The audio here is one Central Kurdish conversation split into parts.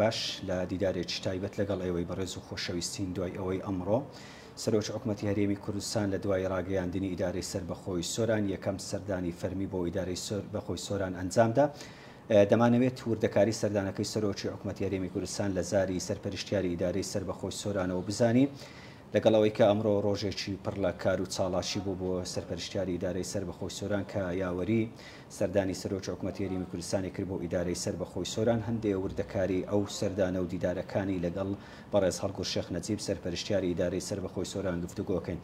باش لە دیدارێکی تایبەت لەگەڵ ئێوەی بەڕێز و خۆشەویستین دوای ئەوەی ئەمڕۆ سەرۆکی حکومەتی هەرێمی کوردستان لە دوای ڕاگەیاندنی ئیدارەی سەربەخۆی سۆران یەکەم سەردانی فەرمی بۆ ئیدارەی سەربەخۆی سۆران ئەنجامدا. دەمانەوێت وردەکاری سەردانەکەی سەرۆکی حکومەتی هەرێمی کوردستان لە زاری سەرپەرشتیاری ئیدارەی سەربەخۆی سۆرانەوە بزانین. لەگەڵ ئەوەی کە ئەمڕۆ ڕۆژێکی پڕ لە کار و چاڵاکی بوو بۆ سەرپەرشتیاری ئیدارەی سەربەخۆی سۆران کە یاوەری سەردانی سەرۆکی حکومەتی هەرێمی کوردستانی کرد بۆ ئیدارەی سەربەخۆی سۆران، هەندێ وردەکاری ئەو سەردانە و دیدارەکانی لەگەڵ بەڕێز هەڵگورد شێخ نەجیب سەرپەرشتیاری ئیدارەی سەربەخۆی سۆران گفتوگۆکەین.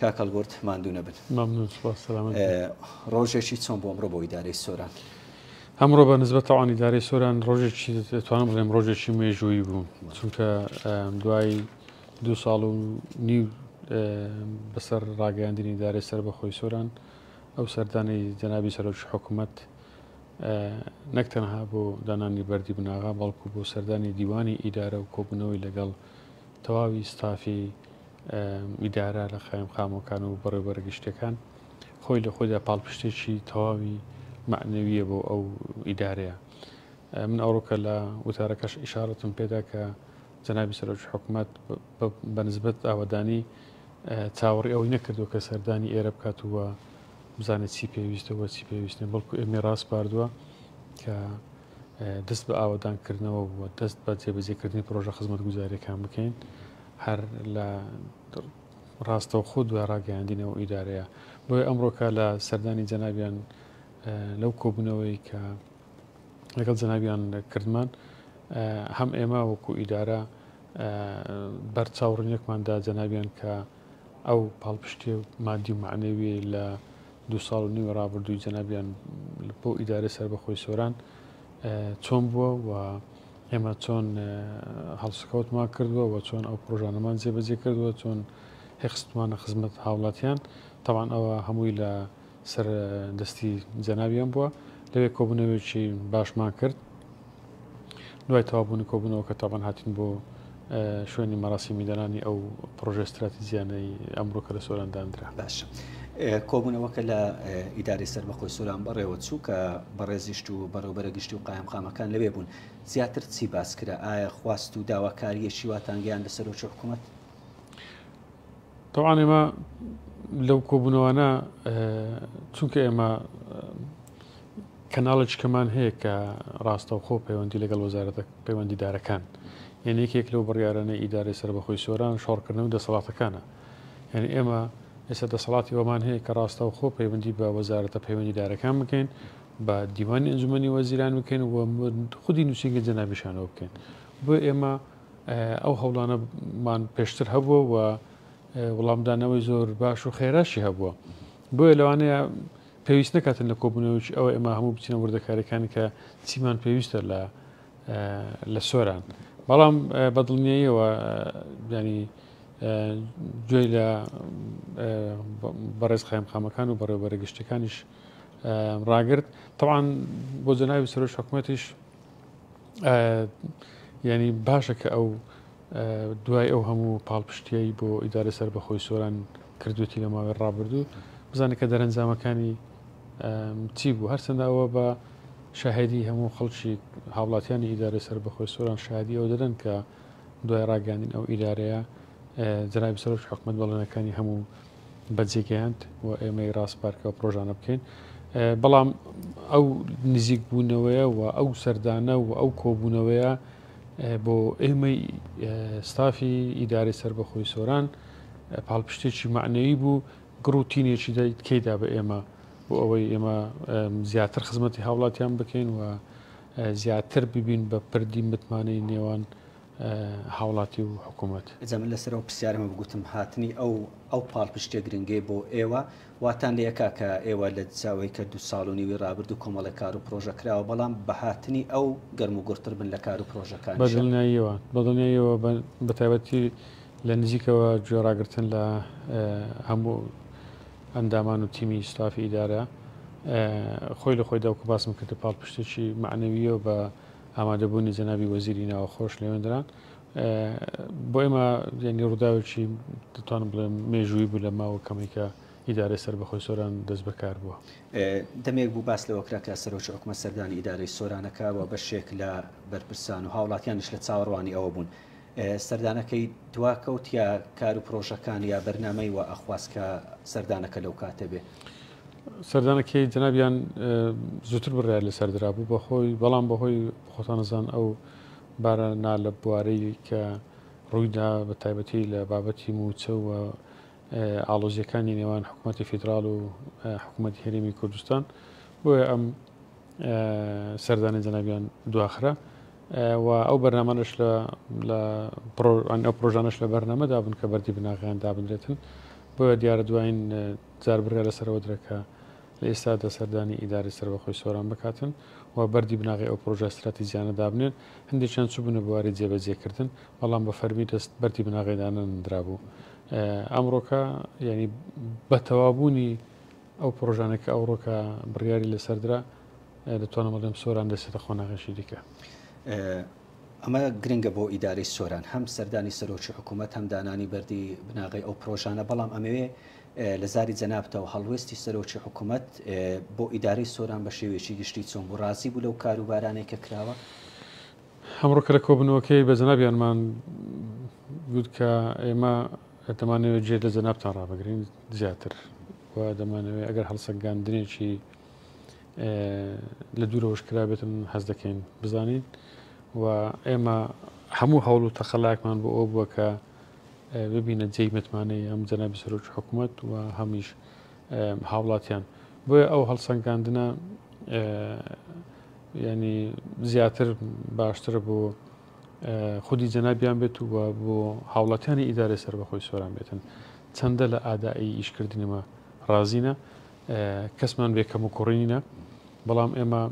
کاک هەڵگورد ماندوو نەبن. مەمنون سوپاس سەلامەت بن. ڕۆژێکی چۆن بوو ئەمڕۆ بۆ ئیدارەی سۆران؟ ئەمڕۆ بە نسبەت تەوان ئیدارەی سۆران ڕۆژێکی دەتوانم بڵێم ڕۆژێکی مێژوویی بوو، چونکە دوای دوو ساڵ و نیو بەسەر ڕاگەیاندنی ئیدارەی سەربەخۆی سۆران، ئەو سەردانەی جەنابی سەرۆکی حکوومەت نەک تەنها بۆ دانانی بەردی بناغە، بەڵکو بۆ سەردانی دیوانی ئیدارە و کۆبوونەوەی لەگەڵ تەواوی ستافی ئیدارە لە قایمقامەکان و بەڕێوەبەرە گشتیەکان، خۆی لە خۆیدا پاڵپشتێکی تەواوی مەعنەویە بۆ ئەو ئیدارەیە. من ئەوڕۆکە لە وتارەکەش ئیشارەتم پێدا کە جەنابی سەرۆکی حکومەت بە نسبەت ئاوەدانی چاوەڕی ئەوەی نەکردووە کە سەردانی ئێرە بکات و بزانێت چی پێویستە و چی پێویست نیە، بەڵکو ئێمەی ڕاسپاردووە کە دەست بە ئاوەدانکردنەوە و دەست بە جێبەجێکردنی پرۆژە خزمەتگوزاریەکان بکەین هەر لە ڕاستەوخۆ دوای ڕاگەیاندنی ئەو ئیدارەیە. بۆیە ئەمڕۆکە لە سەردانی جەنابیان لەو کۆبوونەوەی کە لەگەڵ جەنابیان کردمان هەم ئێمە وەکو ئیدارە بەرچاوڕوونیەکمان دا جەنابیان کە ئەو پاڵپشتی مادی و معنەوی لە دوو ساڵ و نیوی ڕابردووی جەنابیان بۆ ئیدارەی سەربەخۆی سۆران چۆن بووە و ئێمە چۆن هەڵسوکەوتمان کردووە و چۆن ئەو پرۆژانەمان جێبەجێ کردووە، چۆن هێخستمانە خزمەت هاوڵاتیان. تەبعەن ئەوە هەمووی لە سەر دەستی جەنابیان بووە. لەوێ کۆبوونەوەیەکی باشمان کرد. دوای تەواوبوونی کۆبوونەوەکە تەبعەن هاتین بۆ شوێنی مەراسیمی دانانی ئەو پرۆژە استراتیجیانەی ئەمڕۆ کە لە سۆران دانرا. باشە کۆبوونەوەکە لە ئیدارەی سەربەخۆی سۆران بەڕێوە چوو کە بەڕێزیشت و بەڕێوبەرە گشتی و قایمقامەکان لەوێ بوون، زیاتر چی باس کرا؟ ئایا خواست و داواکارییەکی واتان گەیاندە سەرۆکی حکوومەت؟ تەبعەن ئێمە لەو کۆبوونەوانە چونکە ئێمە کەناڵێکی کەمان هەیە کە ڕاستەوخۆ پەیوەندی لەگەڵ وەزارەتە پەیوەندیدارەکان یعنی یەکێک لەو بڕیارانەی ئیدارەی سەربەخۆی سۆران شۆڕکردنەوەی دەسەڵاتەکانە یعنی ئێمە ئێستا دەسەڵاتی ئەومان هەیە کە ڕاستەوخۆ پەیوەندی بە وەزارەتە پەیوەندیدارەکان بکەین بە دیوانی ئەنجومەنی وەزیران بکەین و خودی نووسینگە جەنابیشانەوە بکەین بۆ ئێمە ئەو هەوڵانەمان پێشتر هەبووە و وڵامدانەوەی زۆر باش و خێراشی هەبووە بۆیە لەوانەیە پێویست نەکاتن لە کۆبوونەوەی ئەوە ئێمە هەموو بچینە وردەکاریەکانی کە چیمان پێویستە لە لە سۆران بەڵام بەدڵنیاییەوە ینی گوێی لە بەڕێز قایمقامەکان و بەڕێوبەرە گشتەکانیش ڕاگرت تەوان بۆ جەناوی سەرۆکی حکوومەتیش ینی باشە کە ئەو دوای ئەو هەموو پاڵپشتیەی بۆ ئیدارە سەربەخۆی سۆران کردوێتی لە ماوەی ڕابردوو بزانێت کە دەرەنجامەکانی چی بوو هەرچەندە ئەوە بە شاهدی هەموو خەڵکی هاوڵاتیانی ئیدارە سەربەخۆی سۆران شاهدی ئەو دەدەن کە دوای ڕاگەاندن ئەو ئیدارەیە جەنابی سەرۆکی حکومەت بەڵێنەکانی هەموو بەجێگەیاند و ئێمەی ڕاسپارد کە ئەو پرۆژانە بکەین بەڵام ئەو نزیک بوونەوەیە و ئەو سەردانە و ئەو کۆبوونەوەیە بۆ ئێمەی ستافی ئیدارەی سەربەخۆی سۆران پاڵپشتێکی معنەوی بوو گڕ و تینێکی کەیدا بە ئێمە بۆ ئەوەی ئێمە زیاتر خزمەتی هاوڵاتیان بکەین و زیاتر ببین بە پردی متمانەی نێوان هاوڵاتی و حکوومەت. ئینجا من لەسەر ئەو پرسیارەمە بگوتم هاتنی ئەو ئەو پاڵپشتیە گرنگەی بۆ ئێوە واتان لێکا کە ئێوە لە چاوەی کە دوو ساڵ و نیوی ڕابردوو کۆمەڵێک کار و پرۆژە کراوە بەڵام بە هاتنی ئەو گەرم و گوڕتر بن لە کار و پرۆژەکانیشا. بەدڵنیاییەوە بەدڵنیاییەوە بە تایبەتی لە نزیکەوە گوێ ڕاگرتن لە هەموو ئەندامان و تیمی ستافی ئیدارە خۆی لە خۆیدا وەکو باسم کرد پاڵپشتێکی مەعنەوییە بە ئامادەبوونی جەنابی وەزیری ناوەخۆش لەوێندران بۆ ئێمە یعنی ڕووداوێکی دەتوانم بڵێم مێژووی بوو لە ماوە کەمێکە ئیدارەی سەربەخۆی سۆران دەست بەکار بووە. دەمێک بوو باس لەوە کرا کە سەرۆکی حکومەت سەردانی ئیدارەی سۆران ئەکا و بەشێک لە بەرپرسان و هاوڵاتیانیش لە چاوەڕوانی ئەوە بوون. سەردانەکەی دواکەوت یا کار و پرۆژەکان یا بەرنامەی وا ئەخواست کە سەردانەکە لەو کاتە بێ؟ سەردانەکەی جەنابیان زووتر بڕیار لەسەر درابوو بەخۆی، بەڵام بەهۆی خۆتان ئەزان ئەو بارە نالەبوارەی کە ڕوویدا بە تایبەتی لە بابەتی مووچە و ئاڵۆزیەکانی نێوان حکوومەتی فیدراڵ و حکوومەتی هەرێمی کوردستان بۆیە ئەم سەردانی جەنابیان دواخرا و ئەو بەرنامانەش لە لە ئەو پرۆژانەش لە بەرنامەدا بوون کە بەردی بناغیان دابنرێتن بۆیە دیارە دوایین جار بڕیار لەسەرەوە درا کە لە ئێستادا سەردانی ئیدارەی سەربەخۆی سۆران بکاتن و بەردی بناغەی ئەو پرۆژە ستراتیجیانە دابنێن، هەندێکیان چووبوونە بواری جێبەجێکردن، بەڵام بە فەرمی دەست بەردی بناغەی دانەنرابوو. ئەمڕۆکە یانی بە تەواوبوونی ئەو پرۆژانە کە ئەوڕۆکە بڕیاری لەسەر درا، دەتوانم بڵێم سۆران دەچێتە قۆناغێکی دیکە. ئەمە گرنگە بۆ ئیدارەی سۆران، هەم سەردانی سەرۆکی حکوومەت، هەم دانانی بەردی بناغەی ئەو پرۆژانە، بەڵام ئەمەوێ لە زاری جەنابتەوە هەڵوێستی سەرۆکی حکوومەت بۆ ئیدارەی سۆران بە شێوەیەکی گشتی چۆن بوو؟ ڕازی بوو لەو کاروبارانەی کە کراوە؟ ئەمڕۆ کە لە کۆبوونەوەکەی بە جەنابیانمان گوت کە ئێمە دەمانەوێت جێ لە جەنابتان ڕابگرین زیاتر و دەمانەوێت ئەگەر هەڵسەنگاندنێکی لە دوورەوەش کرابێتن حەز دەکەین بزانین و ئێمە هەموو هەوڵ و تەقەلایەکمان بۆ ئەوە بووە کە ببینە جێی متمانەی هەم جەنابی سەرۆکی حکوومەت و هەمیش هاوڵاتیان بۆیە ئەو هەڵسەنگاندنە ینی زیاتر باشترە بۆ خودی جەنابیان بێت و بۆ هاوڵاتیانی ئیدارەی سەربەخۆی سۆران بێتن چەندە لە ئادائی ئیشکردنیمە ڕازینە کەسمان بێ کەم و کوڕی نینە بەڵام ئێمە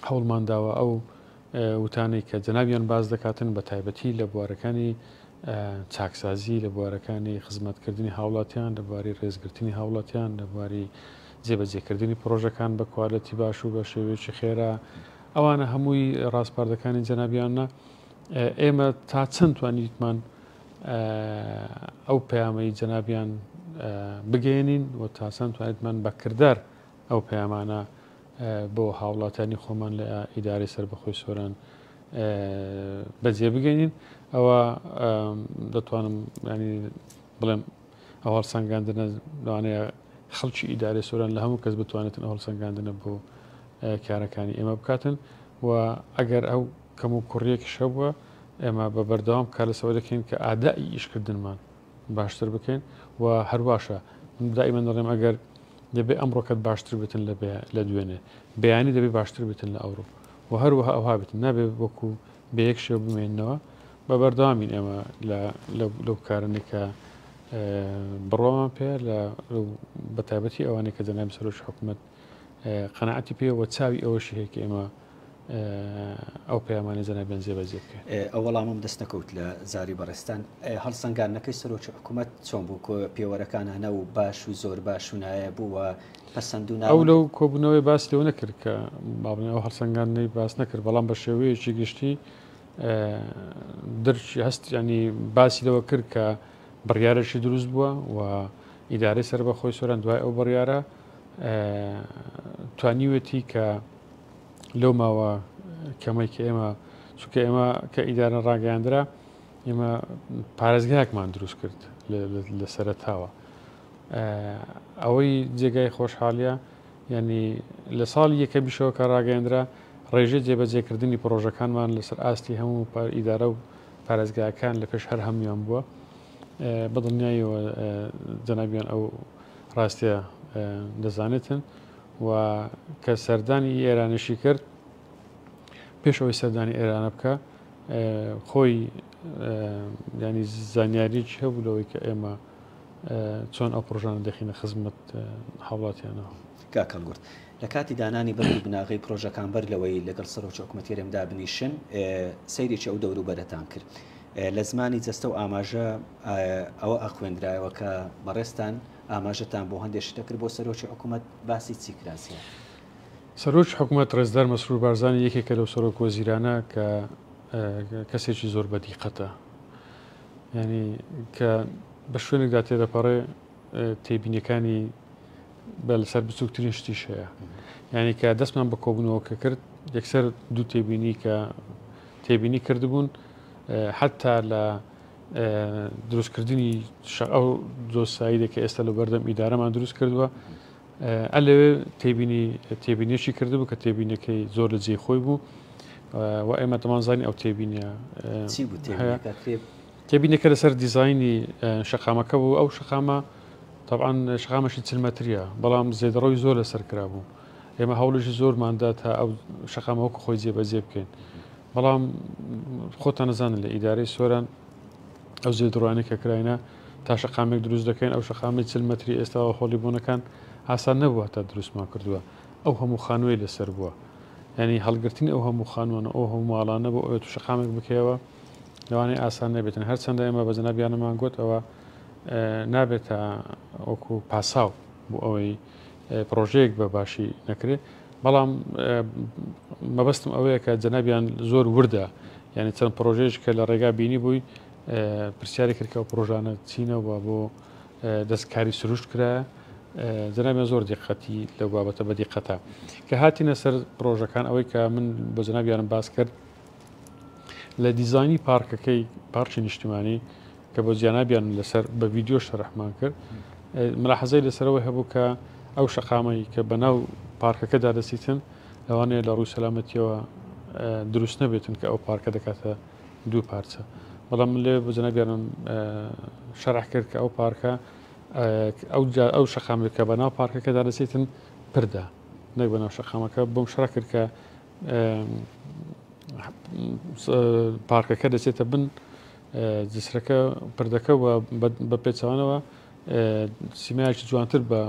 هەوڵمان داوە ئەو وتانەی کە جەنابیان باس دەکاتن بە تایبەتی لە بوارەکانی چاکسازی لە بوارەکانی خزمەتکردنی هاوڵاتیان لە بواری ڕێزگرتنی هاوڵاتیان لە بواری جێبەجێکردنی پرۆژەکان بە کوالەتی باش و بە شێوەیەکی خێرا ئەوانە هەمووی ڕاسپاردەکانی جەنابیانە ئێمە تا چەند توانیتمان ئەو پەیامەی جەنابیان بگەیەنین و تا چەند توانیتمان بە کردار ئەو پەیامانە بۆ هاوڵاتیانی خۆمان لە ئیدارەی سەربەخۆی سۆران بەجێ بگەینین ئەوە دەتوانم ینی بڵێم ئەو هەڵسەنگاندنە لەوانەیە خەڵکی ئیدارەی سۆران لە هەموو کەس بتوانێتن ئەو هەڵسەنگاندنە بۆ کارەکانی ئێمە بکاتن و ئەگەر ئەو کەم و کوڕیەکیش هەبووە ئێمە بە بەردەوام کار لەسەر دەکەین کە ئادائی ئیشکردنمان باشتر بکەین و هەرواشە من دائیمەن دەڵێم ئەگەر دەبێ ئەمڕۆکەت باشتر بێتن لە لە دوێنێ بەیانی دەبێ باشتر بێتن لە ئەوڕۆ و هەروەها ئەوها بێتن نابێ وەکو بە یەک شێوە بمێنەوە بە بەردەوامین ئێمە لە لەو کارانەی کە بڕوامان پێ لە بە تایبەتی ئەوانەی کە جەنابی سەرۆکی حکوومەت قەناعەتی پێوە چاوی ئەوەشی هەیە کە ئێمە ئەو پەیامانەی جەنابیان جێبەجێ بکەین. ئەو وەڵامەم دەست نەکەوت لە زاری بەڕێزتان. هەڵسەنگاندنەکەی سەرۆکی حکوومەت چۆن بوو؟ کۆ پێوەرەکان هەنە و باش و زۆر باش و نایاب بوو و پەسەند و ئەو لەو کۆبوونەوەی باسی لەوە نەکرد کە با بڵێین ئەو هەڵسەنگاندنەی باس نەکرد، بەڵام بە شێوەیەکی گشتی درکی هەست ینی باسی لەوە کرد کە بڕیارێکی دروست بووە و ئیدارەی سەربەخۆی سۆران دوای ئەو بڕیارە توانیوێتی کە لەو ماوە کەمەی کە ئێمە چونکە ئێمە کە ئیدارە ڕاگەیاندرا ئێمە پارێزگایەکمان دروست کرد لە سەرەتاوە ئەوەی جێگای خۆشحالیە ینی لە ساڵی یەکەمیشەوە کە ڕاگەیاندرا ڕێژەی جێبەجێکردنی پرۆژەکانمان لەسەر ئاستی هەموو ئیدارە و پارێزگاکان لە پێش هەر هەمویان بووە بەدڵنیاییەوە جەنابیان ئەو ڕاستیە دەزانێتن و کە سەردانی ئێرانیشی کرد پێش ئەوەی سەردانی ئێرانە بکە خۆی ینی زانیاریی هەبوو لەوەی کە ئێمە چۆن ئەو پرۆژانە دەخینە خزمەت هاوڵاتیانەوە. کاک هەڵگورد، لە کاتی دانانی بەردی بناغەی پرۆژەکان بەر لەوەی لەگەڵ سەرۆکی حکومەتی هەرێم دابنیشن سەیرێکی ئەو دەوروبەرەتان کرد لە زمانی جەستە و ئاماژە ئەوە ئەخوێندرایەوە کە بەڕێزتان ئاماژەتان بۆ هەندێک شت دەکرد بۆ سەرۆکی حکومەت باسی چی کرا زیاتر؟ سەرۆکی حکومەت ڕێزدار مەسرور بارزانی یەکێکە لەو سەرۆک وەزیرانە کە کەسێکی زۆر بەدیقەتە یعنی کە بە شوێنێکدا تێدەپەڕێ تێبینیەکانی بە لەسەر بچووکترین شتیش هەیە یعنی کە دەستمان بە کۆبوونەوەکە کرد یەکسەر دوو تێبینی کە تێبینی کردبوون حتا لە دروستکردنی ئەو دۆساییدە کە ئێستا لە بەردەم ئیدارەمان دروست کردووە ئەلەوێ تێبینی تێبینیەکی کردبوو کە تێبینەکەی زۆر لە جێی خۆی بوو و ئێمە دەمانزانی ئەو تێبینە تێبینەکە لەسەر دیزایانی شەقامەکە بوو ئەو شەقامە طبعا شەقامەشی چل مەتریە بەڵام زێدەڕۆی زۆر لەسەر کرابوو ئێمە هەوڵێکی زۆرماندا تا ئەو شەقامە وەکو خۆی جێبەجێ بکەین بەڵام خۆتان نەزانن لە ئیدارەی سۆران ئەو زێدڕوانەی کە کراینە تا شەقامێک دروست دەکەین ئەو شەقامی چل مەتری ئێستاوە هۆڵی بۆنەکان ئاسان نەبووە تا دروستمان کردووە ئەو هەموو خانووی لەسەر بووە یعنی هەڵگرتنی ئەو هەموو خانووانە ئەو هەموو ماڵانە بۆ ئەوێت و شەقامێک بکەیەوە لەوانەیە ئاسان نەبێتن هەرچەندە ئێمە بە جەنابیانەمان گوت ئەوە نابێتە وەکو پاساو بۆ ئەوەی پرۆژەیەک بە باشی نەکرێت بەڵام مەبەستم ئەوەیە کە جەنابیان زۆر وردە یعنی چەند پرۆژەیەک کە لە ڕێگا بینی بووی پرسیاری کرد کە ئەو پرۆژانە چینەوە بۆ دەستکاری سروشت کرایە جەنابیان زۆر دیقەتی لەو بابەتە بە دیقەتە کە هاتینە سەر پرۆژەکان ئەوەی کە من بە جەنابیانم باس کرد لە دیزانی پارکەکەی پارکی نیشتیمانی کە بۆ جیانابیان لەسەر بە ڤیددیو شەرحمان کرد ملاحەزەی لەسەرەوە هەبوو کە ئەو شەقامەی کە بەناو پارکەکەدا دەچیتن لەوانەیە لە ڕووی سەلامەتیەوە دروست نەبێتن کە ئەو پارکە دەکاتە دوو پارچە بەڵام من لێ بۆ جەنابیانم شەرح کرد کە ئەو پارکە ئەو ئەو شەقامێک کە بەناو پارکەکەدا دەچیتن پردە نەک بەناو شەقامەکە بۆم شەرح کرد کە پارکەکە دەچێتە بن جسرەکە پردەکە و بە پێچوانەوە سیمایەکی جوانتر بە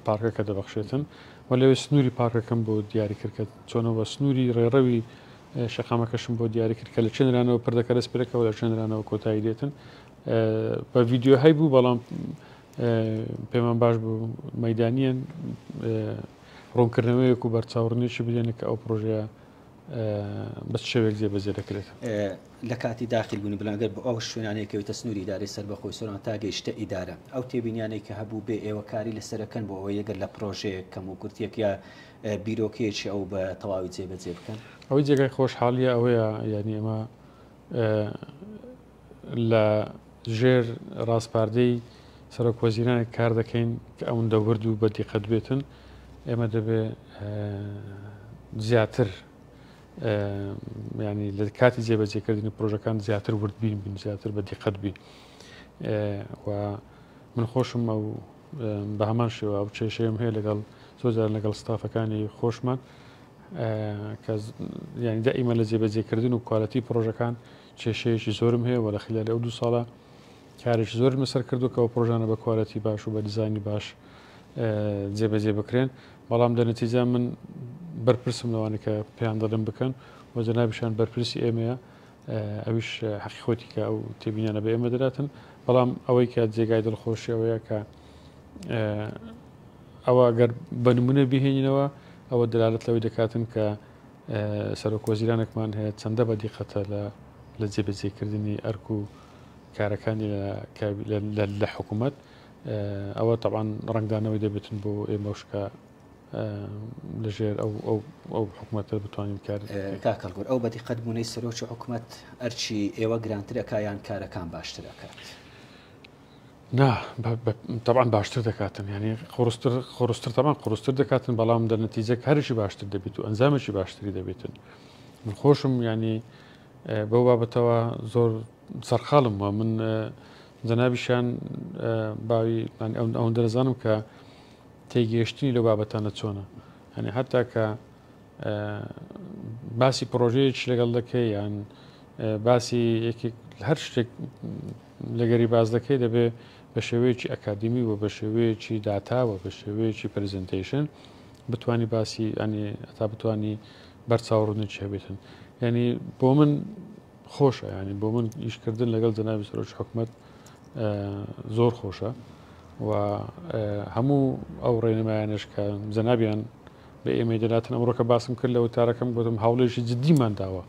پارکەکە دەبەخشێتن و لەوێ سنووری پارکەکەم بۆ دیاری کرد کە چۆنەوە سنووری ڕێڕەوی شەقامەکەشم بۆ دیاری کرد کە لە چێنرانەوە پردەکە دەست پێکەوە لە چێنرانەوە کۆتایی دێتن بە ڤیددیو هەی بوو بەڵام پێمان باش بوو مەدانیان ڕوونکردنەوەیەک و بەرچاوڕوونیەکی بدەین کە ئەو پڕۆژەیە بە چ شێوەیەک جێبەجێ دەکرێت. لە کاتی داخل بوونی بڵێن گەر بۆ ئەو شوێنانەی کەویتە سنووری ئیدارەی سەربەخۆی سۆران تا گەیشتە ئیدارە ئەو تێبینیانەی کە هەبوو بێ ئێوە کاری لەسەرەکەن بۆ ئەوەی گەر لە پرۆژەیەک کەم و کورتیەک یا بیرۆکەیەکی ئەو بە تەواوی جێبەجێ بکەن؟ ئەوەی جێگای خۆشحاڵیە ئەوەیە یانی ئێمە لە ژێر ڕاسپاردەی سەرۆک وەزیرانێک کار دەکەین کە ئەوەندە ورد و بە دیقەت بێتن ئێمە دەبێ زیاتر ینی لە کاتی جێبەجێکردنی پرۆژەکان زیاتر وردبین بین زیاتر بە دیقەت بین و من خۆشم ئەو بە هەمان شێوە ئەو کێشەیەم هەیە لەگەڵ زۆر جار لەگەڵ ستافەکانی خۆشمان کە یانی دائیمە لە جێبەجێکردن و quality پرۆژەکان کێشەیەکی زۆرم هەیە و لە خلالی ئەو دوو ساڵە کارێکی زۆرم لەسەر کردو کە ئەو پرۆژانە بە quality باش و بە دیزانی باش جێبەجێ بکرێن بەڵام لە نەتیجە من بەرپرسم لەوانە کە پێیان دەڵێم بکەن و جەنابیشان بەرپرسی ئێمەیە ئەویش حەقی خۆتی کە ئەو تێبینیانە بە ئێمە دەداتن بەڵام ئەوەی کە جێگای دڵخۆشی ئەوەیە کە ئەوە گەر بە نمونە بهێنینەوە ئەوە دەلالەت لەوەی دەکاتن کە سەرۆک وەزیرانێکمان هەیە چەندە بە دیقەتە لە لە جێبەجێکردنی ئەرک و کارەکانی لە حکوومەت ئەوە تەبان ڕەنگدانەوەی دەبێتن بۆ ئێمەش کە لەژێر ئەو ئەو ئەو حکوومەتە بتوانین کار کاک هەڵگورد ئەو بەدیقەت بوونەی سەرۆکی حکوومەت ئەرکی ئێوە گرانتر ئەکا یان کارەکان باشتر ئەکات؟ نا تەبعەن باشتر دەکاتن یانی قورستر قورستر تەبعەن قورستر دەکاتن بەڵام دە نەتیجە کارێکی باشتر دەبێت و ئەنجامێکی باشتری دەبێتن من خۆشم ینی بەو بابەتەوە زۆر سەرقاڵم وە من جەنابیشان باوی ئەوەندە دەزانم کە تێگەیشتنی لەو بابەتانە چۆنە هەنی هەتا کە باسی پرۆژەیەکی لەگەڵ دەکەی یان باسی یەکێک هەر شتێک لەگەری باس دەکەی دەبێ بە شێوەیەکی ئەکادیمی و بە شێوەیەکی داتا و بە شێوەیەکی presentation بتانی باسی ئەنی هەتا بتانی بەرچاوڕوونێکی هەبێتن یعنی بۆ من خۆشە ینی بۆ من ئیشکردن لەگەڵ جەنابی سەرۆکی حکومەت زۆر خۆشە و هەموو ئەو ڕێنمایانش کە جەنابیان بە ئێمەی دەداتن ئەمڕۆ کە باسم کرد لە وتارەکەم گوتم هەوڵێکی جدیمان داوە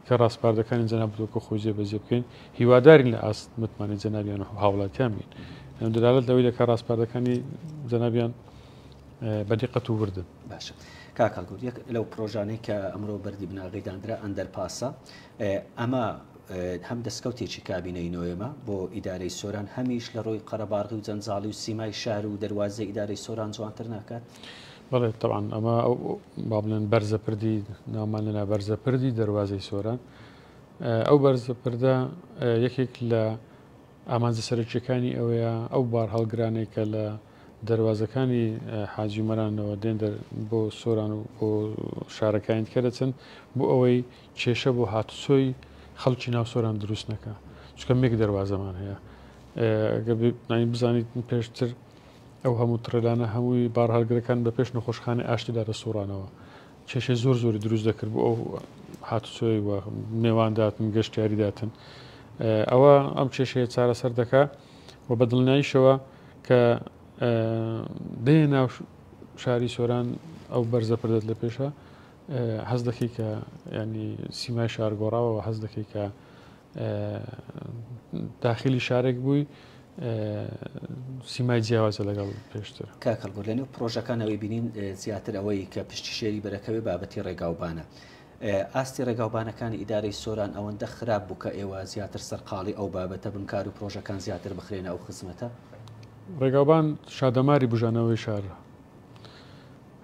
کە ڕاسپاردەکانی جەنابت وەکو خۆی جێبەجێ بکەین هیوادارین لە ئاست متمانەی جەنابیان و هاوڵاتیان بین. دەلالەت لەوەی دەکات ڕاسپاردەکانی جەنابیان بە دیقەت و وردن. باشە کاک هەڵگورد، یەک لەو پرۆژانەی کە ئەمڕۆ بەردی بناغەی داندرا ئەندەرپاسە، ئەمە هەم دەستکەوتێکی کابینەی نۆیەمە بۆ ئیدارەی سۆران، هەمیش لە ڕووی قەرەباڵغی و جەنجاڵی و سیمای شار و دەروازەی ئیدارەی سۆران جوانتر ناکات؟ بەڵێ تەبعەن ئەمە ئەو با بڵێن بەرزە پردی ناومان لەنا بەرزە پردی دەروازەی سۆران ئەو بەرزە پردە یەکێک لە ئامانجە سەرەکیەکانی ئەوەیە ئەو بارهەڵگرانەی کە لە دەروازەکانی حاجی مەرانەوە دێن بۆ سۆران و بۆ شارەکانی دیکە دەچن بۆ ئەوەی کێشە بۆ هاتوچۆی خەڵکی ناو سۆران دروست نەکا چونکە مێک دەروازەمان هەیە ئەگەر بزانیت پێشتر ئەو هەموو تڕێلانە هەمووی بارهەڵگرەکان بە پێش نەخۆشخانەی ئاشتیدا دەسوڕانەوە کێشەی زۆر زۆری دروست دەکرد بۆ ئەو هاتوچۆی و مێوان داتن گەشتیاری داتن ئەوە ئەم کێشەیە چارەسەر دەکا و بە دڵنیاییشەوە کە دێ ناو شاری سۆران ئەو بەرزە پردت لە پێشە هەز دەکەی کە ینی سیمای شار گۆڕاوە هەز دەکەی کە داخلی شارێک بووی سیمای جیاوازە لەگەڵ پێشتر. کاک هەڵگورد لەنێو پڕۆژەکان ئەوەی بینین زیاتر ئەوەی کە پشتی شێری بەرەکەوێ بابەتی ڕێگاوبانە. ئاستی ڕێگاوبانەکانی ئیدارەی سۆران ئەوەندە خراپ بوو کە ئێوە زیاتر سەرقاڵی ئەو بابەتە بن کار و پڕۆژەکان زیاتر بخرێنە ئەو خزمەتە؟ ڕێگاوبان شادەماری بوژانەوەی شارە.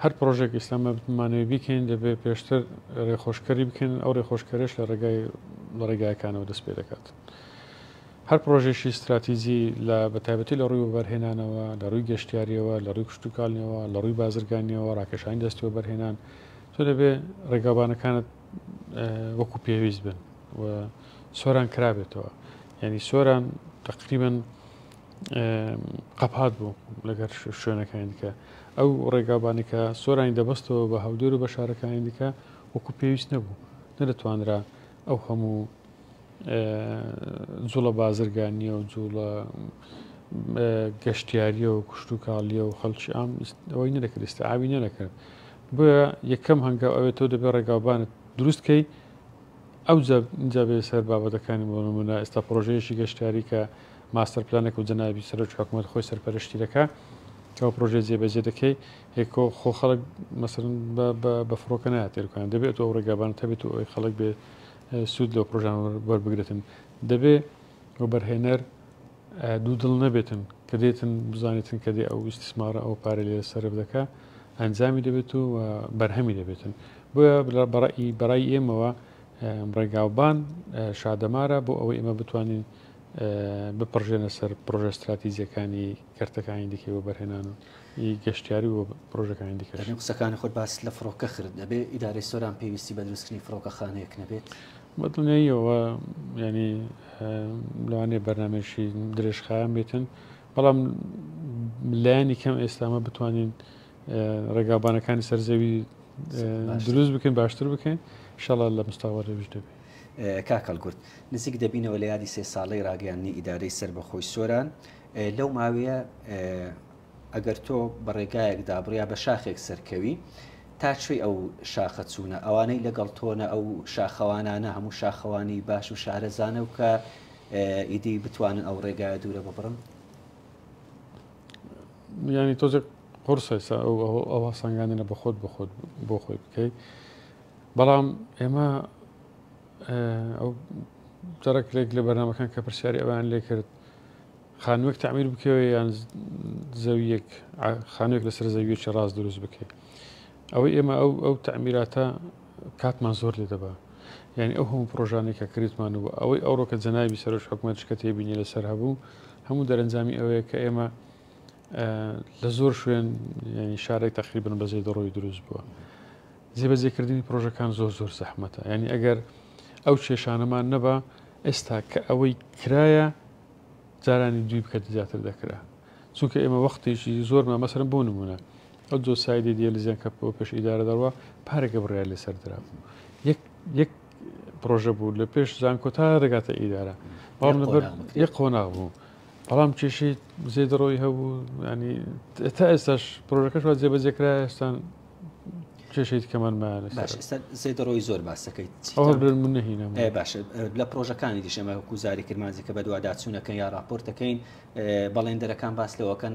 هەر پڕۆژەیەک ئیستا ئێمە بمانەوێ بیکەین دەبێ پێشتر ڕێخۆشکەری بکەین ئەو ڕێخۆشکەرێش لە ڕێگای لە ڕێگایەکانەوە دەست پێ دەکات. هەر پڕۆژەیەکی ستراتیجی لە بە تایبەتی لە ڕووی وەبەرهێنانەوە، لە ڕووی گەشتیارییەوە، لە ڕووی کشتوکاڵیەوە، لە ڕووی بازرگانیەوە، ڕاکێشانی دەستی وەبەرهێنان، تۆ دەبێ ڕێگاوبانەکانت وەکو پێویست بن و سۆران کرابێتەوە. یعنی سۆران تقریبا قەپات بوو لەگەر شوێنەکانی دیکە. ئەو ڕێگاوبانەی کە سۆرانی دەبەستەوە بە هەولێر و بە شارەکانی دیکە وەکو پێویست نەبوو. نەدەتوانرا ئەو هەموو جوڵە بازرگانیە و جوڵە گەشتیاریە و کشتوکاڵیە و خەڵکی ئام ئەوەی نەدەکرد ئیستیعابی نەدەکرد بۆیە یەکەم هەنگاو ئەوێت تۆ دەبێت ڕێگاوبانت دروست کەی ئەو جا بێ سەر بابەتەکانی بۆ نمونە ئێستا پرۆژەیەکی گەشتیاری کە ماستەر پلانێک و جەنابی سەرۆکی حکوومەت خۆی سەرپەرشتی دەکا کەەوە پرۆژێ جێبەجێ دەکەی هێکۆ خۆ خەڵک مەسەرن بە فڕۆکە ناتێرکان دەبێت ئەو ڕێگابان هەبێت و ئەوی خەڵک بێ سوود لەو پرۆژانە وەربگرێتن. دەبێ وەبەرهێنەر دوودڵ نەبێتن کە دێتن بزانێتن کە دێ ئەو ئیستیسمارە ئەو پارەی لێ سەرف دەکا ئەنجامی دەبێت و بەرهەمی دەبێتن. بۆیە بەڕای ئێمەوە ڕێگاوبان شادەمارە بۆ ئەوەی ئێمە بتوانین بپڕژێنە سەر پرۆژە ستراتیجیەکانی کەرتەکانی دیکەی وەبەرهێنان و ی گەشتیاری و پرۆژەکانی دیکەش. لەنێو قسەکانی خۆت باست لە فڕۆکە کرد، دەبێ ئیدارەی سۆران پێویستی بە دروستکردنی فڕۆکەخانەیەک نەبێت؟ بە دڵنیاییەوە یانی لەوانەیە بەرنامەیەکی درێژخایەن بێتن، بەڵام لایەنی کەم ئێستا ئەمە بتوانین ڕێگاوبانەکانی سەر زەوی دروست بکەین باشتر بکەین ئینشاڵڵا لە مستەقبەڵیش دەبێت. کاک هەڵگورد، نزیک دەبینەوە لە یادی سێ ساڵەی ڕاگەیاندنی ئیدارەی سەربەخۆی سۆران، لەو ماوەیە ئەگەر تۆ بە ڕێگایەکدا بڕی یا بە شاخێک سەرکەوی تا کوێی ئەو شاخە چوونە ئەوانەی لەگەڵ تۆنە ئەو شاخەوانانە هەموو شاخەوانی باش و شارەزانە و کە ئیدی بتوانن ئەو ڕێگایە دوورە ببڕن؟ ینی تۆزێک قورسە ئێستا ئەو هەسەنگاندنە بە خۆت بە خۆت بۆ خۆی بکەیت بەڵام ئێمە ئەو جارێک لە بەرنامەکان کە پرسیاری ئەویان لێ کرد خانووێک تەعمیر بکەوێ یان زەویەک خانووێک لەسەر زەویەکی ڕاست دروست بکەی ئەوەی ئێمە ئەو ئەو تەعمیراتە کاتمان زۆر لێ دەبا یعنی ئەو هەموو پرۆژانەی کە کردمان و ئەوەی ئەوڕۆ کە جەنابی سەرۆکی حکوومەت کە تێبینی لەسەر هەبوو هەموو دەرەنجامی ئەوەیە کە ئێمە لە زۆر شوێن ینی شارێک تقریبن بە زێدەڕۆی دروست بووە جێبەجێکردنی پرۆژەکان زۆر زۆر زەحمەتە ینی ئەگەر ئەو کێشانەمان نەبا ئێستا کە ئەوەی کرایە جارانی دووی بکە زیاتر دەکرا چونکە ئێمە وەختێکی زۆرمان مەسەرم بۆ نمونە ئەو جۆ سایدی دیێلزیان کە بۆ پێش ئیدارە دەڕوا پارێکە بڕیار لەسەر درا یەک یەک پرۆژە بوو لە پێش زانکۆ تا دەگاتە ئیدارە بەڵام لەبەر یەک قۆناغ بوو بەڵام کێشەی زێدەڕۆی هەبوو ینی تا ئێستاش پرۆژەکەش وا جێبەجێ کرا ئێستا. کێشەی دیکەمان مایە لەسەر. باشە ئێستا زێدەڕۆیی زۆر باس دەکەیت ئەوە چیتان بڵێن من نەهینام. باشە لە پرۆژەکانی دیش ئێمە وەکو زاری کرمانجی کە بەدواداچوونەکەن یا راپۆرت دەکەین بەڵێندەرەکان باس لەوەکەن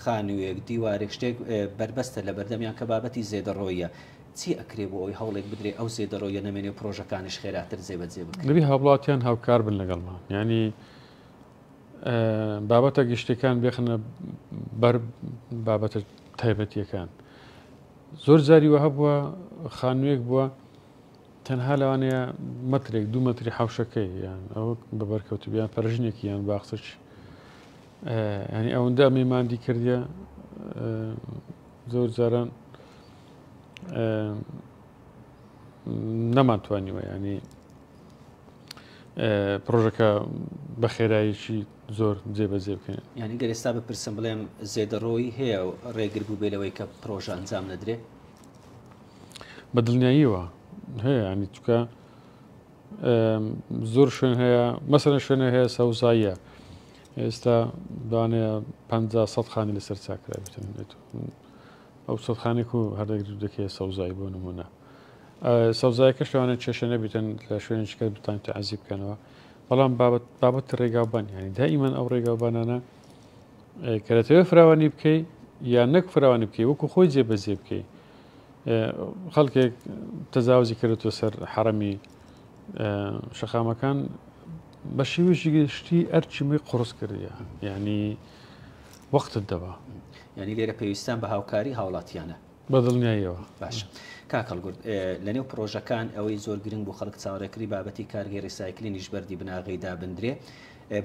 خانوویەک دیوارێک شتێک بەربەستە لە بەردەمیان کە بابەتی زێدەڕۆیە چی ئەکرێ بۆ ئەوەی هەوڵێک بدرێ ئەو زێدەڕۆیە نەمێنێ و پرۆژەکانیش خێراتر جێبەجێ بکرێن؟ دەبی هاوڵاتیان هاوکار بن لەگەڵمان یعنی بابەتە گشتیەکان بێخنە بەر بابەتە تایبەتیەکان زۆر جاری وە هەبووە خانوویەک بووە تەنها لەوانەیە مەترێک دوو مەتری حوشەکەی یان ئەوە بە بەرکەوت بیان پەرژنێکی یان باخچەکی ینی ئەوەندە میماندی کردیە زۆر جاران نەمانتوانیوە ینی پرۆژەکە بە خێراییکی زۆر جێبەجێ بکەین. یانی گەر ئێستا بپرسم بڵێم زێدەڕۆیی هەیە و ڕێگر بووبێ لەوەی کە پرۆژە ئەنجام نەدرێ؟ بە دڵنیاییەوە هەیە ینی چکە زۆر شوێن هەیە مەسەلەن شوێنە هەیە سەوزاییە ئێستا دانەیە 50 سەد خانی لەسەر چاکرا بتن ئەو سەد خانێک و هەردەگرت دەکەیە سەوزایی بۆ نمونە سەوزایەکەش لەوانەیە کێشە نەبیتن لە شوێنێکی کەس بتان تەعزیب بکەنەوە بەڵام بابەت بابەت ڕێگاوبان یعنی دائیمەن ئەو ڕێگاوبانانە کە دەتەوێت فراوانی بکەی یان نەک فراوانی بکەی وەکو خۆی جێبەجێ بکەی خەڵکێک تەجاوزی کردوە سەر حەرەمی شەقامەکان بە شێوەیەکی گشتی ئەرکی مەی قڕس کردیە یعنی وەختت دەبا یعنی لێرە پێویستان بە هاوکاری هاوڵاتیانە بە دڵنیاییەوە. باشە کاک هەڵگورد لەنێو پڕۆژەکان ئەوەی زۆر گرنگ بوو خەڵک چاوەڕێکردی بابەتی کارگەی recycling یش بەردی بناغەی دابندرێ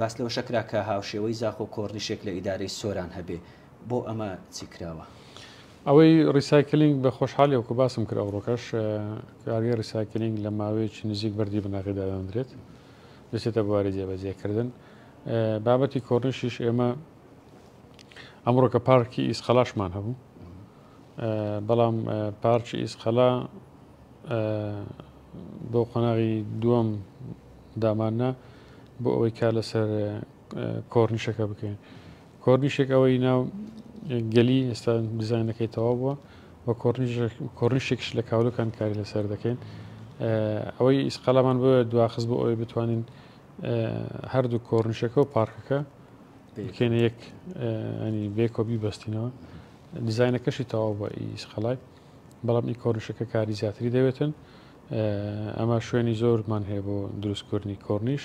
باس لەوەشە کرا کە هاوشێوەی زاخۆ کۆرنیشێک لە ئیدارەی سۆران هەبێ بۆ ئەمە چی کراوە؟ ئەوەی recycling بە خۆشحاڵی وەکو باسم کرد ئەوڕۆکەش کارگەی recycling لە ماوەیەکی نزیک بەردی بناغەی دادەندرێت دەچێتە بواری جێبەجێکردن بابەتی کۆرنیشیش ئێمە ئەمڕۆ کە پارکی ئیسقەلاشمان هەبوو بەڵام پارکی ئیسقەلا بۆ قۆناغی دووەم داماننا بۆ ئەوەی کار لەسەر کۆرنیشەکە بکەین کۆرنیشێک ئەوەی ناو گەلی ئێستا دیزاینەکەی تەواو بووە و کۆرنیشێکش لە کاولەکان کاری لەسەر دەکەین ئەوەی ئیسقەلامان بۆ دواخست بۆ ئەوەی بتوانین هەردوو کۆرنیشەکە و پارکەکە بکەینە یەک ینی بێکۆ بیبەستینەوە دیزاینەکەشی تەواو بە ئیسقەلای بەڵام ئی کۆرنیشەکە کاری زیاتری دەوێتن ئەمە شوێنی زۆرمان هەیە بۆ دروستکردنی کۆرنیش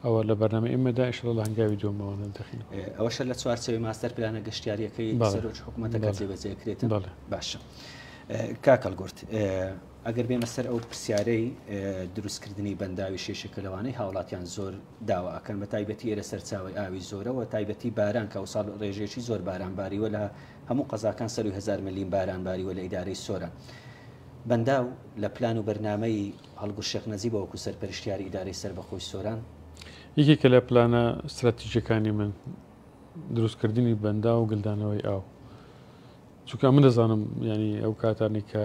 ئەوە لە بەرنامە ئێمەدا ئیشەڵا لە هەنگاوی دووەمەوە دەخین. ئەوەشە لە چوارچێوەی ماستەر پلانە گەشتیاریەکەی سەرۆکی حکوومەتەکە جێبەجێ کرێتن باشە کاک هەڵگورد ئەگەر بێمە سەر ئەو پرسیارەی دروستکردنی بەنداوی شێشەکە لەوانەی هاوڵاتیان زۆر داوا ئەکەن بە تایبەتی ئێرە سەرچاوەی ئاوی زۆرە و تایبەتی باران کە ئەوساڵ ڕێژەیەکی زۆر باران باریوە لە هەموو قەزاکان سەروی 1000 ملیم باران باریوە لە ئیدارەی سۆران بەنداو لە پلان و بەرنامەی هەڵگورد شێخ نەجیبە وەکو سەرپەرشتیاری ئیدارەی سەربەخۆی سۆران. یەکێکە لە پلانە ستراتیژیەکانی من دروستکردنی بەنداو و گلدانەوەی ئاو چونکە من دەزانم ینی ئەو کاتانی کە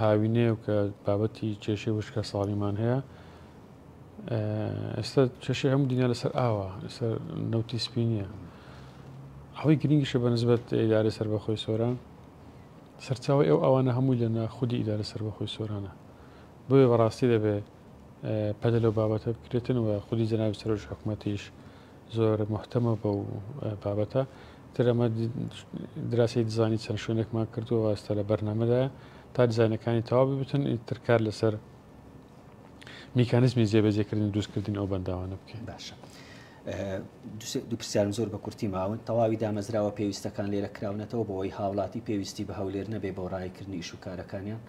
هاوینێ و کە بابەتی کێشەی وشکە ساڵیمان هەیە ئێستا کێشەی هەموو دنیا لەسەر ئاوە لەسەر نەوتی سپی نییە ئەوەی گرنگیشە بە نسبەت ئیدارەی سەربەخۆی سۆران سەرچاوی ئەو ئەوانە هەمووی لە خودی ئیدارە سەربەخۆی سۆرانە بۆیە بەڕاستی دەبێ پەدە لەو بابەتە بکرێتن و خودی جەنابی سەرۆکی حکوومەتیش زۆر مهتەمە بەو بابەتە تر ئەمە دراسی دیزانی چەند شوێنێکمان کردووە ئێستا لە بەرنامەدایە تا دیزانەکانی تەواو ببتن ئیتر کار لەسەر میکانیزمی جێبەجێکردنی دروستکردنی ئەو بەنداوانە بکەین. باشە دوو پرسیارم زۆر بە کورتی ماون تەواوی دامەزراوە پێویستەکان لێرە کراونەتەوە بۆ ئەوەی هاوڵاتی پێویستی بە هەولێر نەبێ بۆ ڕایکردنی ئیش و کارەکانیان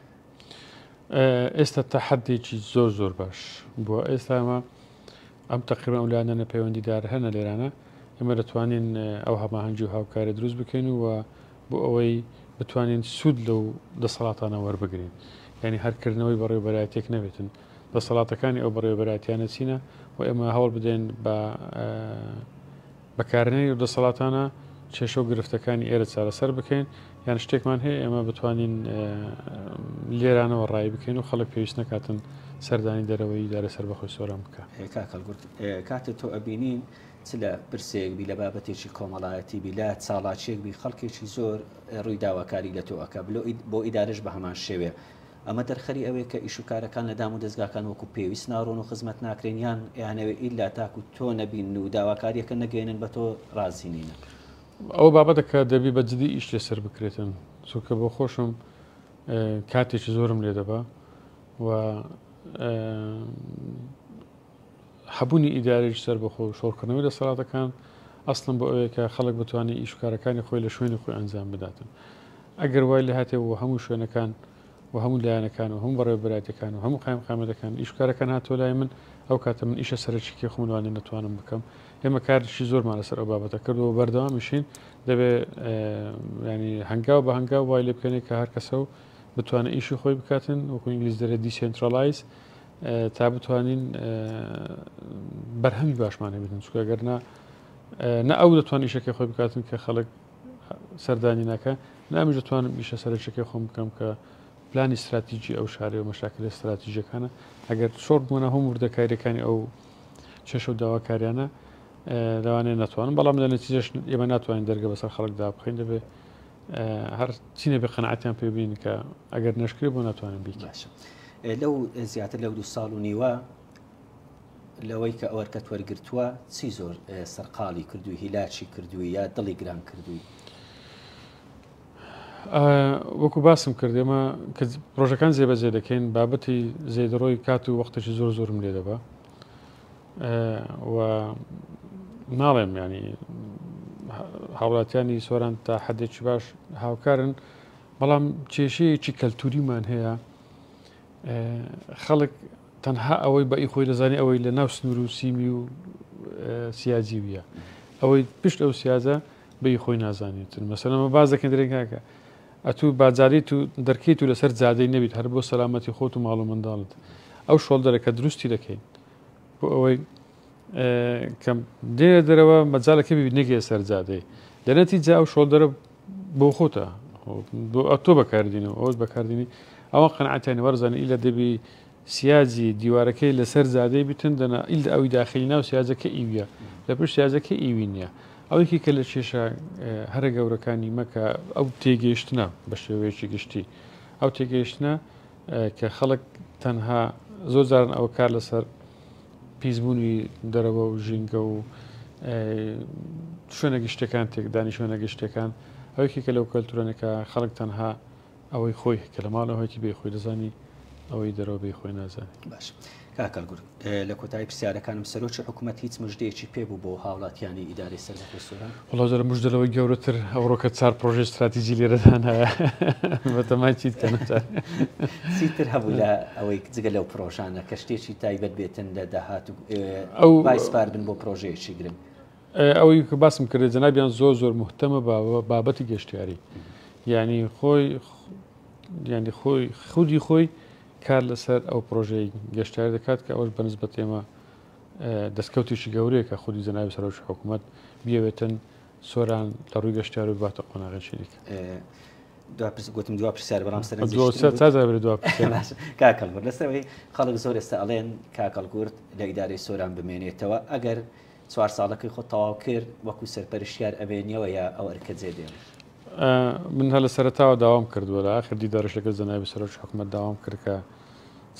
ئێستا تەحەدێکی زۆر زۆر باش بووە ئێستا ئەمە ئەم تقریبا ئەو لایەنانە پەیوەندیدار هەنە لێرانە ئێمە دەتوانین ئەو هەماهەنگی و هاوکاری دروست بکەین و بۆ ئەوەی بتوانین سوود لەو دەسەڵاتانە وەربگرین یعنی هەرکردنەوەی بەڕێوەبەرایەتێک نەبێتن دەسەڵاتەکانی ئەو بەڕێوەبەرایەتیانە چینە و ئێمە هەوڵ بدەین بە بەکارهێنانی ئەو دەسەڵاتانە کێشە و گرفتەکانی ئێرە چارەسەر بکەین یان شتێکمان هەیە ئێمە بتوانین لێرانەوە ڕای بکەین و خەڵک پێویست نەکاتن سەردانی دەرەوەی ئیدارەی سەربەخۆی سۆران بکا. کاک هەڵگورد کاتێ تۆ ئەبینین چ لە پرسێک بی لە بابەتێکی کۆمەڵایەتی بی لە چاڵاکیەک بی خەڵکێکی زۆر ڕووی داواکاری لە تۆ ئەکا بۆ ئیدارەش بە هەمان شێوەیە ئەمە دەرخەری ئەوەیە کە ئیش و کارەکان لە دام و دەزگاکان وەکو پێویست ناڕۆن و خزمەت ناکرێن یان ئەیانەوێ ئیلا تاکو تۆ نەبین و داواکاریەکە نەگەیەنن بە تۆ ڕازی نینە. ئەوە بابەتە کە دەبی بە جدی ئیش لەسەر بکرێتن چونکە بۆ خۆشم کاتێکی زۆرم لێ دەبا و هەبوونی ئیدارەیەکی سەربەخۆ و شۆڕکردنەوەی دەسەڵاتەکان ئەسڵەن بۆ ئەوەیە کە خەڵک بتوانێت ئیش و کارەکانی خۆی لە شوێنی خۆی ئەنجام بداتن. ئەگەر وای لێهاتێ و هەموو شوێنەکان و هەموو لایەنەکان و هەموو بەڕێوەبەرایەتیەکان و هەموو قایمقامیەتەکان ئیش و کارەکان هاتەوە لای من، ئەو کاتە من ئیشە سەرەکیەکەی خۆم لەوانەیە نەتوانم بکەم. ئێمە کارێکی زۆرمان لەسەر ئەو بابەتە کردووە و بەردەوامیشین. دەبێ یانی هەنگاو بە هەنگاو وای لێ بکەین کە هەر کەسە و بتوانێت ئیشی خۆی بکاتن، وەکو ئینگلیز دەرێ decentralize، تا بتوانین بەرهەمی باشمان هەبێتن چونکە گەر نا نە ئەو دەتوان ئیشەکەی خۆی بکاتن کە خەڵک سەردانی ناکە نە ئەمیش دەتوانم ئیشە سەرەکیەکەی خۆم بکەم کە پلانی استراتیژی ئەو شارێ و مەشاکلە استراتیژەکانە ئەگەر شۆڕ بوونە هەموو وردەکاریەکانی ئەو کێشە و داواکاریانە لەوانەیە نەتوانم بەڵام لە نەتیجەش ئێمە ناتوانین دەرگە بەسەر خەڵکدا بخەین دەبێت هەر چی نەبێ قەناعەتیان پێ بین کە ئەگەر نەشکرێ بۆ ناتوانن بیکەن. باشە لەو زیاتر لەو دوو ساڵ و نیوە لەوەی کە ئەوەرکەت وەرگرتووە چی زۆر سەرقاڵی کردووی هیلاکی کردووی یا دڵی گران کردووی؟ وەکو باسم کرد ئێمە کە پرۆژەکان جێبەجێ دەکەین بابەتی زێدەڕۆی کات و وەختێکی زۆر زۆرم لێ دەبا و ناڵێم ینی هاوڵاتیانی سۆران تا حدێکی باش هاوکارن بەڵام کێشەیەکی کەلتوریمان هەیە خەڵک تەنها ئەوەی بە ئی خۆی دەزانانی ئەوەی لە ناو سنوور و سیمی و سیاجیویە ئەوەی پشت ئەو سیازە بە خۆی نازانێتن مەسەلەمە باز دەکەن درێن کاکە ئەتوو باجاریت و دەرکەیت و لەسەر جادەی نەبیت هەر بۆ سەلامەتی خۆت و ماڵ و منداڵت ئەو shoulder ە کە دروستی دەکەین بۆ ئەوەی کە دێنە دەرەوە مەجالەکە بی نەگەیە سەر جادەی لە نەتیجە ئەو shoulder ە بۆ خۆتە بۆ ئەتۆ بەکاردینەوە ئەوت بەکاردینی ئەوە قەنعەتیان وەرزانە ئیلە دەبی سیاجی دیوارەکەی لەسەر جادەی بتن دەنا ئیل ئەوی داخلی ناو سیاجەکە ئیویە لە پشت سیاجەکە ئیوی نییە ئەوەیکی کە لە کێشە هەرە گەورەکانی مەکە ئەو تێگەیشتنە بە شێوەیەکی گشتی ئەو تێگەیشتنە کە خەڵک تەنها زۆر جاران ئەوە کار لەسەر پیسبوونی دەرەوە و ژینگە و شوێنە گشتەکان تێکدانی شوێنە گشتەکان ئەوێکێکە لەو کەلتورانێکە خەڵک تەنها ئەوەی خۆی کە لە ماڵەوە هەیەتی بێ خۆی دەزانی ئەوەی دەرەوە بێ خۆی نازانی. باش کاک هەڵگورد لە کۆتایی پرسیارەکانم سەرۆکی حکوومەت هیچ مژدەیەکی پێ بوو بۆ هاوڵاتیانی ئیدارەی سەربەخۆی سۆران؟ وەڵا جارە مژدە لەوەی گەورەتر ئەوڕۆکە چار پرۆژەی ستراتیجی لێرەدانایە بەتەمای چیت کەن چیتر هەبوو لە ئەوەی جگە لەو پرۆژانە کە شتێکی تایبەت بێتن لە داهات و ئەو بایسپاردن بۆ پرۆژەیەکی گرنگ؟ ئەوەی کە باسم کرد جەنابیان زۆر زۆر مهتەمە بە بابەتی گەشتیاری یعنی خۆی یعنی خۆی خودی خۆی کار لەسەر ئەو پرۆژەی گەشتیاری دەکات کە ئەوەش بەنسبەت ئێمە دەستکەوتێکی گەورەیە کە خودی جەنابی سەرۆکی حکوومەت بیەوێتن سۆران لە ڕووی گەشتیار و باتە قۆناغێکی دیکە. گوتم دوا پرسیار بەڵام سەرنج کاک هەڵگورد لەسەرەوەی خەڵک زۆر ئێستا ئەڵێن کاک هەڵگورد لە ئیدارەی سۆران بمێنێتەوە ئەگەر چوار ساڵەکەی خۆت تەواو کرد وەکو سەرپەرشتیار ئەمێنیەوە یا ئەو ئەرکە جێ دێڵی؟ من هەر لە سەرەتاوە داوام کردووە لە ئاخر دیدارش لەگەڵ جەنابی سەرۆکی حکومەت داوام کرد کە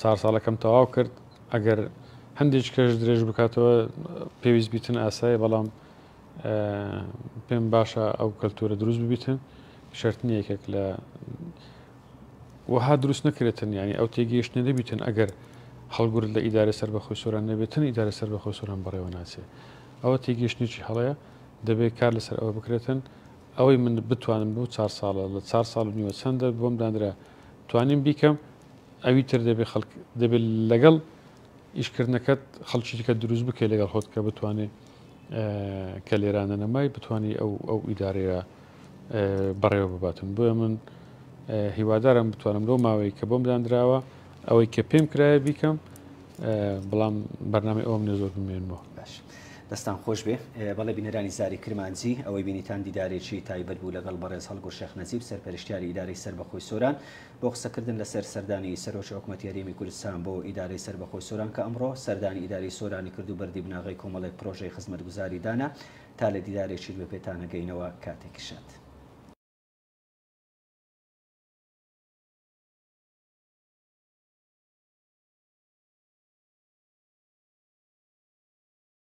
چوار ساڵەکەم تەواو کرد ئەگەر هەندێک کەش درێژ بکاتەوە پێویست بیتن ئاسایە بەڵام پێم باشە ئەو کەلتورە دروست ببیتن شەرت نییە یەکێک لە وەها دروست نەکرێتن یانی ئەو تێگەیشتنە نەبیتن ئەگەر هەڵگورد لە ئیدارەی سەربەخۆی سۆران نەبێتن ئیدارەی سەربەخۆی سۆران بەڕێوە ناچێ ئەوە تێگەیشتنێکی هەڵەیە دەبێت کار لەسەر ئەوە بکرێتن ئەوەی من بتوانم بۆ چار ساڵە لە چار ساڵ و نیوە چەندە بۆم دانرا توانیم بیکەم ئەوی تر دەبێ خەڵک دەبێت لەگەڵ ئیشکردنەکەت خەڵکی دیکە دروست بکەی لەگەڵ خۆت کە بتوانێت کە لێرانە نەمای بتانی ئەو ئەو ئیدارەیە بەڕێوە بباتن بۆیە من هیوادارم بتوانم لەو ماوەی کە بۆم دانراوە ئەوەی کە پێم کرایە بیکەم بەڵام بەرنامەی ئەوم نێ زۆر بمێنمەوە. باش. دەستان خۆش بێ. بەڵێ بینەرانی زاری کرمانجی، ئەوەی بینیتان دیدارێکی تایبەت بوو لەگەڵ بەڕێز هەڵگورد شێخ نەجیب سەرپەرشتیاری ئیدارەی سەربەخۆی سۆران بۆ قسەکردن لەسەر سەردانی سەرۆکی حکومەتی هەرێمی کوردستان بۆ ئیدارەی سەربەخۆی سۆران کە ئەمڕۆ سەردانی ئیدارەی سۆرانی کرد و بەردی بناغەی کۆمەڵێک پرۆژەی خزمەتگوزاری دانا تا لە دیدارێکی نوێ پێتانەگەینەوە کاتێکی شاد.